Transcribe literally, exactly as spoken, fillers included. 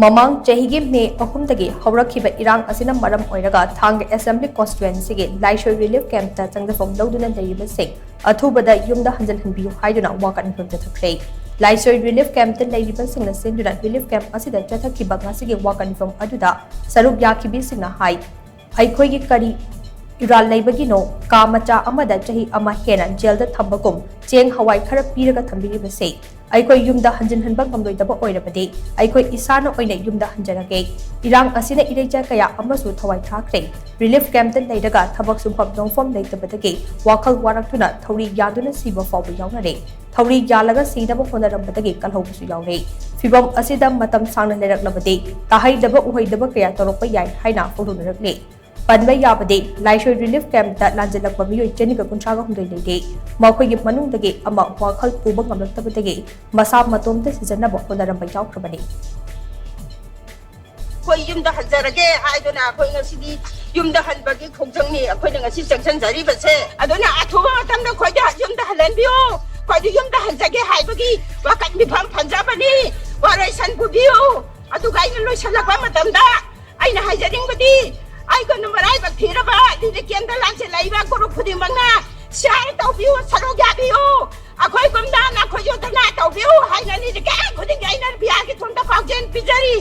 ꯃꯃꯥꯡ ꯆꯍꯤꯒꯤ ꯃꯦ ꯑꯍꯨꯝꯗꯒꯤ ꯍꯧꯔꯛꯈꯤꯕ ꯏꯔꯥꯡ ꯑꯁꯤꯅ ꯃꯔꯝ ꯑꯣꯏꯔꯒ ꯊꯥꯡꯒ ꯑꯦꯁꯦꯝꯕ꯭ꯂꯤ ꯀꯣꯟꯁꯇꯤꯇ꯭ꯋꯦꯟꯁꯤꯒꯤ ꯂꯥꯏꯁꯣꯏ ꯔꯤꯂꯤꯐ ꯀꯦꯝꯞꯇ ꯆꯪꯖꯐꯝ ꯂꯧꯗꯨꯅ ꯂꯩꯔꯤꯕꯁꯤꯡ ꯑꯊꯨꯕꯗ ꯌꯨꯝꯗ ꯍꯟꯖꯤꯜꯍꯟꯕꯤꯌꯨ ꯍꯥꯏꯗꯨꯅ ꯋꯥꯀꯠ ꯃꯤꯐꯝ ꯆꯠꯊꯈ꯭ꯔꯦ꯫ ꯂꯥꯏꯁꯣꯏ ꯔꯤꯂꯤꯐ ꯀꯦꯝꯞꯇ ꯂꯩꯔꯤꯕꯁꯤꯡꯅ ꯁꯤꯟꯗꯨꯅ ꯔꯤꯂꯤꯐ ꯀꯦꯝꯞ ꯑꯁꯤꯗ ꯆꯠꯊꯈꯤꯕ ꯉꯁꯤꯒꯤ ꯋꯥꯀꯠ ꯃꯤꯐꯝ ꯑꯗꯨꯗ ꯁꯔꯨꯛ ꯌꯥꯈꯤꯕꯁꯤꯡꯅ ꯍꯥꯏ, ꯑꯩꯈꯣꯏꯒꯤ ꯀꯔꯤ ꯏꯔꯥꯜ ꯂꯩꯕꯒꯤꯅꯣ? ꯀꯥ ꯃꯆꯥ ꯑꯃꯗ ꯆꯍꯤ ꯑꯃ ꯍꯦꯟꯅ ꯖꯦꯜꯗ ꯊꯝꯕꯒꯨꯝ ꯆꯦꯡ ꯍꯋꯥꯏ ꯈꯔ ꯄꯤꯔꯒ ꯊꯝꯕꯤꯔꯤꯕꯁꯦ? ꯑꯩꯈꯣꯏ ꯌꯨꯝꯗ ꯍꯟꯖꯤꯟꯍꯟꯕ ꯉꯝꯂꯣꯏꯗꯕ ꯑꯣꯏꯔꯕꯗꯤ ꯑꯩꯈꯣꯏ ꯏꯁꯥꯅ ꯑꯣꯏꯅ ꯌꯨꯝꯗ ꯍꯟꯖꯔꯒꯦ꯫ ꯏꯔꯥꯡ ꯑꯁꯤꯅ ꯏꯔꯩꯆꯥ ꯀꯌꯥ ꯑꯃꯁꯨ ꯊꯋꯥꯏ ꯊꯥꯈ꯭ꯔꯦ꯫ ꯔꯤꯂꯤꯐ ꯀꯦꯝꯞꯇ ꯂꯩꯔꯒ ꯊꯕꯛ ꯁꯨꯐꯝ ꯅꯣꯝꯐꯝ ꯂꯩꯇꯕꯗꯒꯤ ꯋꯥꯈꯜ ꯋꯥꯔꯛꯇꯨꯅ ꯊꯧꯔꯤ ꯌꯥꯗꯨꯅ ꯁꯤꯕ ꯐꯥꯎꯕ ꯌꯥꯎꯅꯔꯦ꯫ ꯊꯧꯔꯤ ꯌꯥꯜꯂꯒ ꯁꯤꯅꯕ ꯍꯣꯠꯅꯔꯝꯕꯗꯒꯤ ꯀꯜꯍꯧꯕꯁꯨ ꯌꯥꯎꯔꯦ꯫ ꯐꯤꯚꯝ ꯑꯁꯤꯗ ꯃꯇꯝ ꯁꯥꯡꯅ ꯂꯩꯔꯛꯂꯕꯗꯤ ꯇꯥꯍꯩꯗꯕ ꯎꯍꯩꯗꯕ ꯀꯌꯥ ꯇꯧꯔꯛꯄ ꯌꯥꯏ ꯍꯥꯏꯅ ꯐꯣꯡꯗꯣꯛꯅꯔꯛꯂꯤ꯫ ꯄꯟꯕ ꯌꯥꯕꯗꯤ, ꯂꯥꯏꯁꯣꯏ ꯔꯤꯂꯤꯐ ꯀꯦꯝꯞꯇ ꯂꯥꯟꯖꯜꯂꯛꯄ ꯃꯤꯑꯣꯏ ꯆꯅꯤꯒ ꯀꯨꯟꯊ꯭ꯔꯥꯒ ꯍꯨꯝꯗꯣꯏ ꯂꯩꯔꯤ꯫ ꯃꯈꯣꯏꯒꯤ ꯃꯅꯨꯡꯗꯒꯤ ꯑꯃ ꯋꯥꯈꯜ ꯄꯨꯕ ꯉꯝꯂꯛꯇꯕꯗꯒꯤ ꯃꯁꯥ ꯃꯇꯣꯝꯇ ꯁꯤꯖꯤꯟꯅꯕ ꯍꯣꯠꯅꯔꯝꯕ ꯌꯥꯎꯈ꯭ꯔꯕꯅꯤ꯫ ꯑꯩꯈꯣꯏ ꯌꯨꯝꯗ ꯍꯟꯖꯔꯒꯦ ꯍꯥꯏꯗꯨꯅ ꯑꯩꯈꯣꯏ ꯉꯁꯤꯗꯤ ꯌꯨꯝꯗ ꯍꯟꯕꯒꯤ ꯈꯣꯡꯖꯪꯅꯤ ꯑꯩꯈꯣꯏꯅ ꯉꯁꯤ ꯆꯪꯁꯤꯟꯖꯔꯤꯕꯁꯦ꯫ ꯑꯗꯨꯅ ꯑꯊꯨꯕ ꯃꯇꯝꯗ ꯑꯩꯈꯣꯏꯗ ꯌꯨꯝꯗ ꯍꯜꯍꯟꯕꯤꯌꯨ, ꯑꯩꯈꯣꯏꯗꯤ ꯌꯨꯝꯗ ꯍꯟꯖꯒꯦ ꯍꯥꯏꯕꯒꯤ ꯋꯥꯀꯠ ꯃꯤꯐꯝ ꯐꯝꯖꯕꯅꯤ꯫ ꯋꯥꯔꯣꯏꯁꯟ ꯄꯨꯕꯤꯌꯨ꯫ ꯑꯗꯨꯒ ꯑꯩꯅ ꯂꯣꯏꯁꯤꯜꯂꯛꯄ ꯃꯇꯝꯗ ꯑꯩꯅ ꯍꯥꯏꯖꯅꯤꯡꯕꯗꯤ, ꯑꯩꯒꯨꯝꯅ ꯃꯔꯥꯏꯕꯛ ꯊꯤꯔꯕ ꯔꯤꯂꯤꯐ ꯀꯦꯝꯞꯇ ꯂꯥꯟꯁꯤꯜꯂꯛꯏꯕ ꯒ꯭ꯔꯨꯞ ꯈꯨꯗꯤꯡꯃꯛꯅ ꯁꯤꯌꯥꯔ ꯇꯧꯕꯤꯌꯨ, ꯁꯔꯨꯛ ꯌꯥꯕꯤꯌꯨ꯫ ꯑꯩꯈꯣꯏꯒꯨꯝꯅ ꯅꯈꯣꯏꯁꯨ ꯗꯔꯀꯥꯔ ꯇꯧꯕꯤꯌꯨ ꯍꯥꯏꯅ ꯔꯤꯂꯤꯐ ꯀꯦꯝꯞ ꯈꯨꯗꯤꯡꯒꯤ ꯑꯩꯅ ꯕꯤꯌꯥꯔꯒꯤ ꯊꯣꯡꯗ ꯄꯥꯎꯖꯦꯜ ꯄꯤꯖꯔꯤ꯫